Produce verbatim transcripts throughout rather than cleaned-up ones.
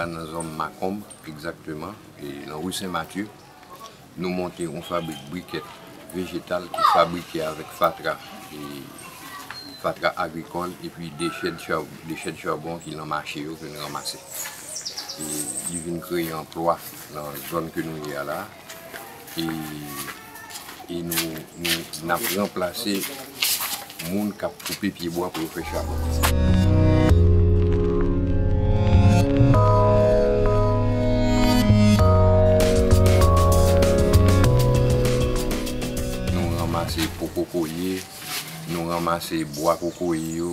Nan zòn Makonb, egzakteman, e nan ri Sen Matye, nou monte yon fabrik brikèt vejetal ki fabrike avèk fatra, e fatra agrikòl, epi dechè de cha-, dechè de chabon ki nan mache yo ke n ranmase. E li vin kreye anplwa nan zòn ke nou ye a la. E, e nou, nou, n ap ranplase moun k ap koupe pyebwa pou yo fè chabon. Nou ranmase po kokoye, nou ranmase bwa kokoye yo,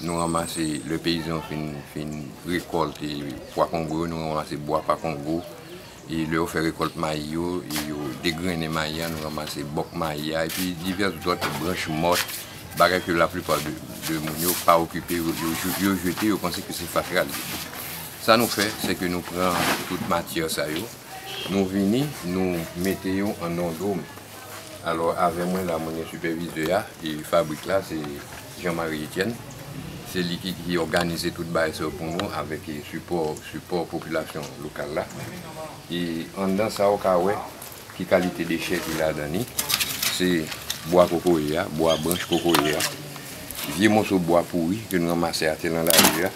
nou ranmase, lè peyizan fin, fin rekòlte pwa kongo yo, nou ranmase bwa pa kongo. E lè yo fè rekòlt mayi yo, e yo degrennen mayi a, nou ranmase bòk mayi a, epi divès dòt branch mòt, bagay ke laplipa de, de moun yo pa okipe, yo, yo, yo jete, yo panse ke se fatra li ye. Sa nou fè, se ke nou pran tout matyè sa yo, nou vini, nou mete yo an yon dwòm. Alò, avè mwen la, mwen gen sipèvizè a, e fabrik la, se Jean Marie Etienne. Se li ki, ki òganize tout bagay sa yo pou nou, avèk, e, sipò, sipò popilasyon lokal la. E anndan sa, ou ka wè ki kalite dechè ki ladan li. Se bwa kokoye a, bwa branch kokoye a, vye moso bwa pouri ke n ranmase atè nan lari a,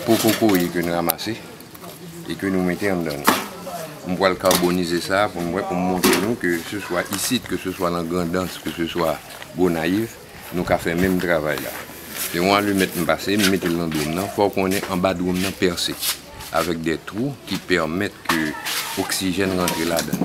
po kokoye ke n ranmase, e ke nou mete anndan li. M pral kabonize sa pou m wè, pou m montre nou ke se swa isit, ke se swa nan Grandans, ke se swa Gonayiv, nou ka fè menm travay la. Se yon alimèt m pase, m mete l nan dwòm nan, fò w konnen anba dwòm nan pèse, avèk de twou ki pèmèt ke oksijèn rantre ladan.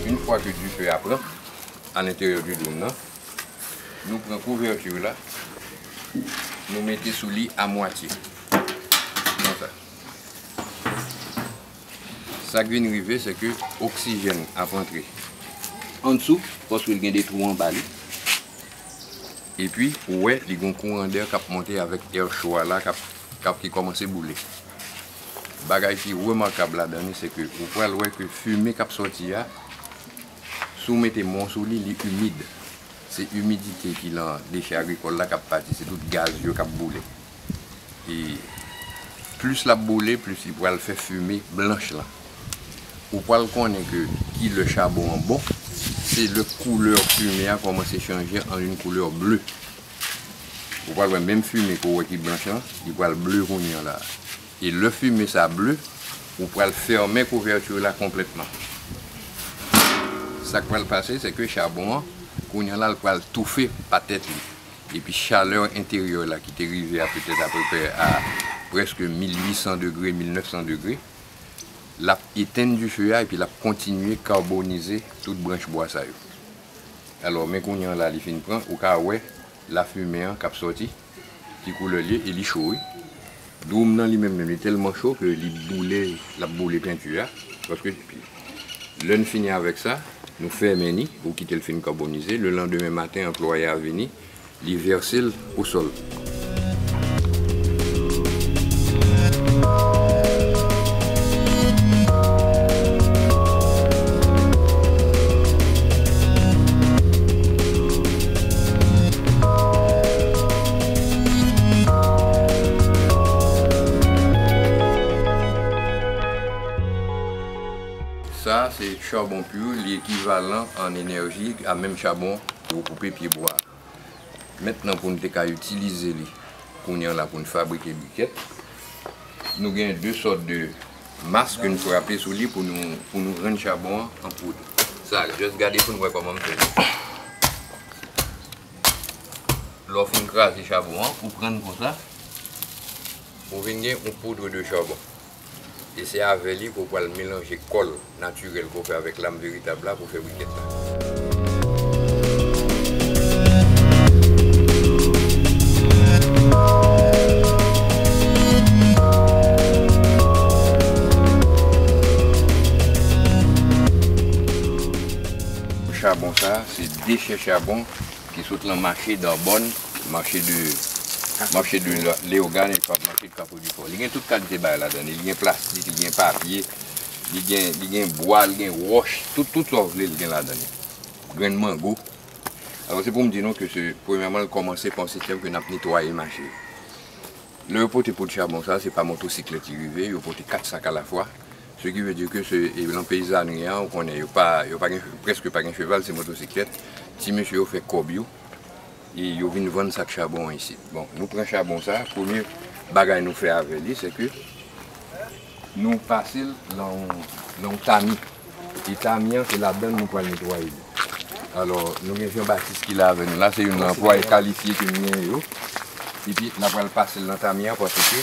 Yon fwa ke dife a pran, a lenteryè di dwòm nan, nou pran kouvèti la, nou mete sou li a mwatye. Konsa. Sa k vin rive, se ke oksijèn ap antre andsou, paske l gen de twou anba li. Epi, ou wè, li gen yon kouran dè k ap monte avèk air chaud a la, k ap, k ap, ki kòmanse boule. Bagay ki remakab ladan li, se ke ou pral wè ke fimen k ap sòti a, si w mete men w sou li, li imid. Se imidite ki nan dechè agrikòl la k ap pati, se tout gaz yo k ap boule. E plis l ap boule, plis li pral fè fimen blanch lan. Ou pral konnen ke ki lè chabon an bon, se lè koulè fimen an kòmanse chanje an yon koulè ble. Ou pral wè menm fimen ke w wè ki blanch lan, li pral ble kounye an la. E lè fimen sa ble, ou pral fèmen kouvèti la konplètman. Sa k pral pase, se ke chabon an, kounye an la, l pral toufe pa tèt li. Epi chalè enteryè la ki te rive a petèt apeprè a prèske mil uit san degre, mil nèf san degre, l ap etenn dife a epi l ap kontinye kabonize tout branch bwa sa yo. Alò, men kounye an la li fin pran, ou ka wè lafimen an k ap sòti, ki koulè l ye, e li cho, wi. Dwòm nan li menm, menm, li tèlman cho ke li boule, l ap boule penti a. Paske lè n fini avèk sa, nou fèmen li, ou kite l fin kabonize. Le landemen maten, anplwaye a vini, li vèse l o sòl. Sa, se chabon pur, li ekivalan an enèji a menm chabon pou koupe pye bwa. Mentnan, pou n te ka itilize li kounye an la pou n fabrike brikèt, nou gen de sòt de mas ke n frape sou li pou nou, pou nou rann chabon an an poud. Sa, just gade pou n wè kòman m fè li. Lè w fin kraze chabon an, ou pran l konsa, ou vin gen yon poud de chabon. E se avè li ke w pral melanje kòl natirèl ke w fè avèk lam veritab la pou fè brikèt la. Chabon sa, se dechè chabon ki sot nan mache Darbòn, mache de, mache de Leyogàn, epi mache Kafou Difò. Li gen tout kalite bagay ladan li. Li gen plastik, li gen papye, Li gen, li gen bwa, li gen wòch, tout, tout sa w vle, li gen ladan li. Grenn mango. Alò, se pou m di nou ke se, premyèman, l kòmanse pa yon sistèm ke n ap netwaye mache yo. Lè yo pote poud chabon sa, se pa motosiklèt ki rive, yo pote kat sak alafwa. Ce qui veut dire que se, e, nan peyizanri an, ou konnen, yo pa, yo pa gen, prèske pa gen cheval, se motosiklèt. Ti mesye yo fè kòb yo, e yo vin vann sak chabon an isit. Bon, nou pran chabon sa, premye bagay nou fè avè li, se ke nou pase l nan yon, nan yon tami. E tami an, se ladan l nou pral netwaye li. Alò, nou gen Jean Baptiste ki la avè nou la, se youn nan anplwaye kalifye ke nou genyen yo. Epi, l ap pral pase l nan tami an, paske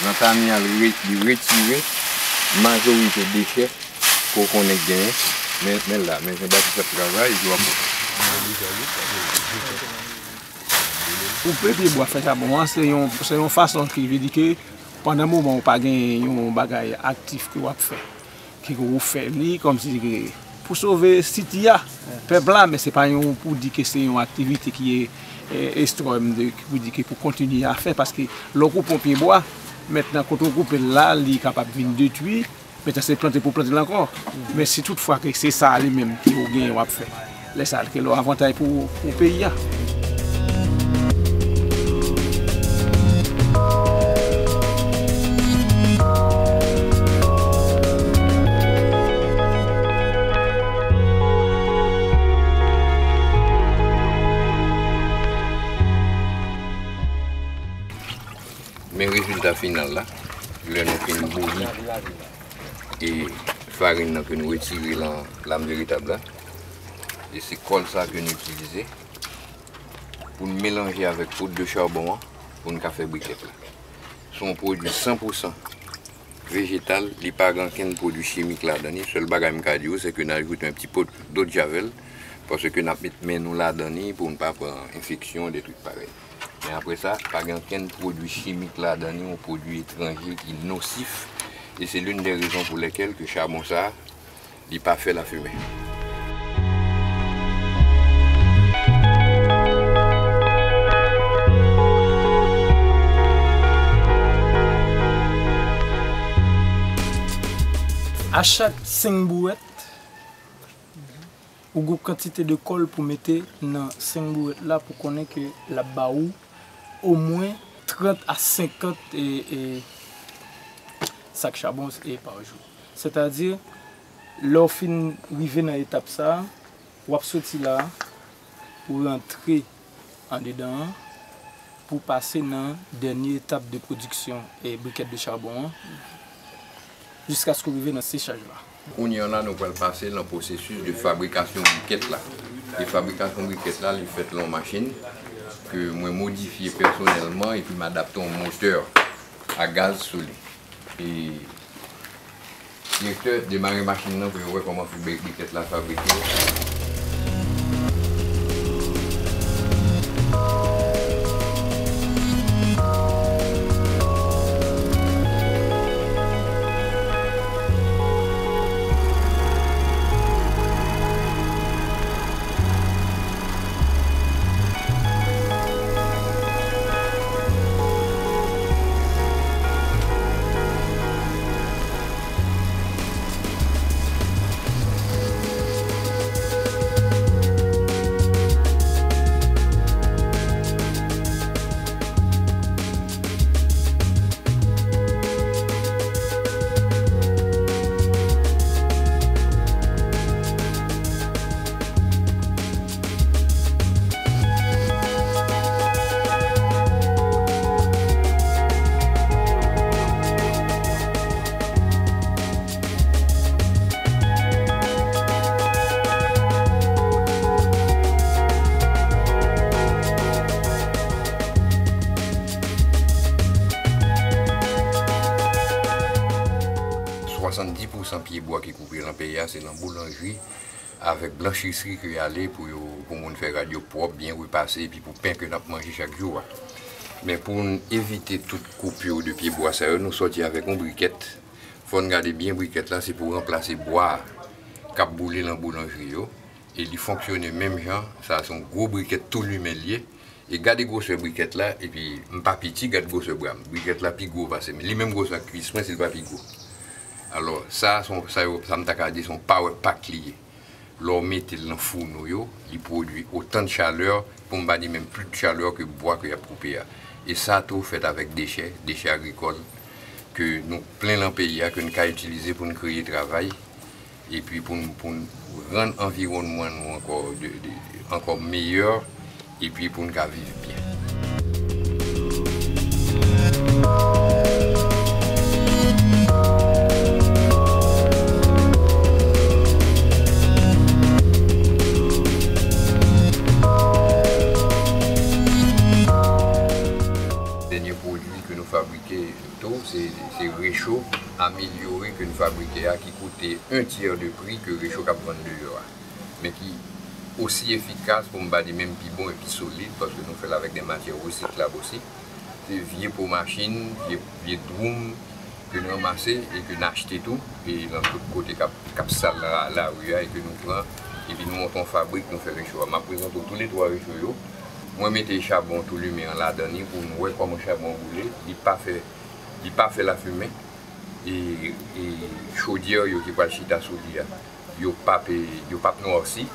nan tami an, li re-, li retire majorite dechè ke w konnen k genyen. Men, men l la, men Jean Baptiste ap travay, epi w ap wè. Koupe pye bwa fè chabon an, se yon, se yon fason ki vle di ke pandan moman ou pa gen yon bagay aktif ke w ap fè, ke ou fè li kòmsi ke pou sove siti a, pèp la, men se pa yon pou di ke se yon aktivite ki e, e, ekstrèm de, ki pou di ke pou kontinye a fè, paske lè w koupe yon pye bwa, mentnan kote w koupe l la, li kapab vin detwi, mentnan se plante pou plante l ankò. Men si tout fwa ke se sa li menm ke w genyen w ap fè, lè sa a, ke l yon avantay pou, pou peyi a. Men rezilta final la, lè nou fin bouyi e farin nan ke nou retire lan lam veritab la, e se kòl sa ke nou itilize pou n melanje avèk poud de chabon an pou n ka fè brikèt la. Se yon pwodui san pou san vejetal, li pa gen okenn pwodui chimik ladan li. Sèl bagay m ka di w, se ke n ajoute yon ti po dlo de javel, paske n ap met men nou ladan li pou n pa pran enfeksyon, de trik parèy. Men apre sa, pa gen okenn pwodui chimik ladan li, yon pwodui etranje ki nosif. E se l'une des raisons pour lesquelles ke chabon sa, li pa fè lafimen. A chak senk bouwèt, ou gon kantite de kòl pou mete nan senk bouwèt la pou konnen ke l ap ba ou omwen trant a senkant, e, e, sak chabon, e, pa jou. Sètadi, lè w fin rive nan etap sa a, w ap soti la a, ou rantre andedan an, pou pase nan dènye etap de pwodiksyon, e, brikèt de chabon an, jiskaske w rive nan sechaj la. Kounye a la, nou pral pase nan pwosesis de fabrikasyon brikèt la. E fabrikasyon brikèt la, li fèt lan yon machin ke mwen modifye pèsonèlman epi m adapte yon motè a gaz sou li. E direktè, demare machin nan pou yo wè kòman fè bri-, brikèt la fabrike. Swasanndis pou san pye bwa ki koupe lan peyi a, se lan boulanjri avèk blanchisserie ke y ale pou yo, pou moun fè rad yo pwòp, byen repase, epi pou pen ke n ap manje chak jou a. Men pou n evite tout koupi de pye bwa sa yo, nou sòti avèk yon brikèt. Fò n gade byen brikèt la, se pou ranplase bwa a k ap boule lan boulanjri yo. E li fonksyone menm jan, sa se yon gwo brikèt tou limen l ye. E gade gwosè brikèt la, epi m pa piti, gad gwosè bra m. Brikèt la pi gwo pase m. Li menm gwosè ak kwis mwen, si l pa pi gwo. Alò, sa, se yon, sa yo, sa m ta ka di, se yon power pack li ye. Lè w mete l nan founo yo, li pwodui otan de chalè, pou m pa di menm plis de chalè ke bwa ke y ap koupe a. E sa tou fèt avèk dechè, dechè agrikòl, ke nou plen nan peyi a, ke n ka itilize pou n kreye travay, epi pou n, pou n rann anviwònman nou ankò, de, de, ankò meyè, epi pou n ka viv byen. Dènye pwodui ke nou fabrike tou, se, se recho amelyore ke n fabrike a, ki koute un tiers de pri ke recho k ap vann deyò a, men ki osi efikas, pou m pa di menm pi bon e pi solid, paske nou fè l avèk de matyè resiklab osi. Se vye po machin, vye, vye dwoum ke n ranmase e ke n achte tou, e nan tout kote k ap, k ap sal nan la, lari a, e ke nou pran, epi nou monte yon fabrik, nou fè recho a. M ap prezante w toulètwa recho yo. Mwen mete chabon tou limen an ladan li pou n wè kòman chabon an boule. Li pa fè, li pa fè lafimen. E, e chodyè yo ki pral chita sou li a, yo p ap, yo p ap nwasi.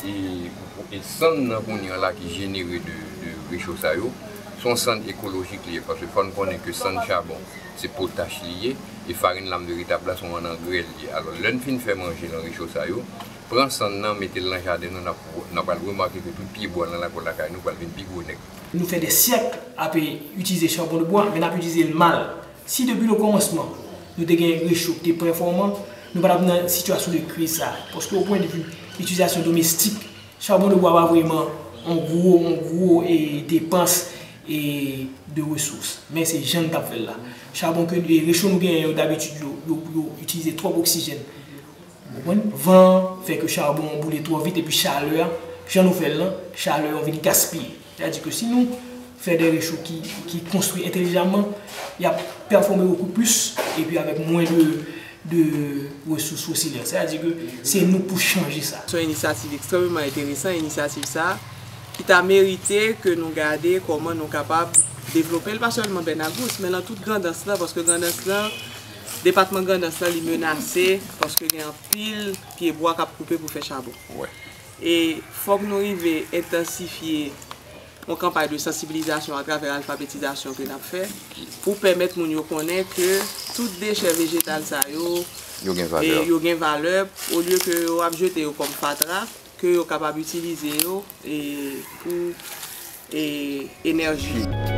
E, e sann nan kounye an la ki jenere de, de recho sa yo, se yon sann ekolojik li ye, paske fò n konnen ke sann chabon, se potach li ye, e farin lam de ritab la, se yon angrè li ye. Alò, lè n fin fè manje nan recho sa yo, pran sann nan, mete l nan jaden nou, n ap, n ap pral remake ke tout pyebwa nan lakò lakay nou pral vin pi gwo nèg. Nou fè dè syèk ap itilize chabon de bwa, men n ap itilize l mal. Si depi le kòmansman, nou te gen recho ki te pèfòman, nou pa t ap nan sitiyasyon de kriz sa a. Paske, o pwen de vi itilizasyon domestik, chabon de bwa pa vrèman yon gwo, yon gwo, e, depans, e, de resous. Men se jan n t ap fè l la. Chabon ke, e, recho nou genyen yo, dabitid, yo, yo, yo itilize twòp oksijèn. Ou konprann? Van an fè ke chabon an boule twò vit, epi chalè a, jan nou fè l lan, chalè an vin gaspiye. Sètadi ke si nou fè de recho ki, ki konstwi entèlijamman, y ap pèfòme bokou plis, epi avèk mwen de, de resous fosilè. Sètadi ke se nou pou chanje sa. Se yon inisyativ ekstrèmeman enteresan, inisyativ sa a, ki ta merite ke nou gade kòman nou kapab devlope l, pa sèlman Bènagous, men lan tout Grandans lan, paske Grandans lan, depatman Grandans lan, li menase, paske gen anpil pyebwa k ap koupe pou fè chabon. Wè. E fòk nou rive entansifye yon kanpay de sansibilizasyon atravè alfabetizasyon ke n ap fè pou pèmèt moun yo konnen ke tout dechè vejetal sa yo, yo gen valè, e yo gen valè, olye ke yo ap jete yo kòm fatra, ke yo kapab itilize yo, e, pou, e, enèji.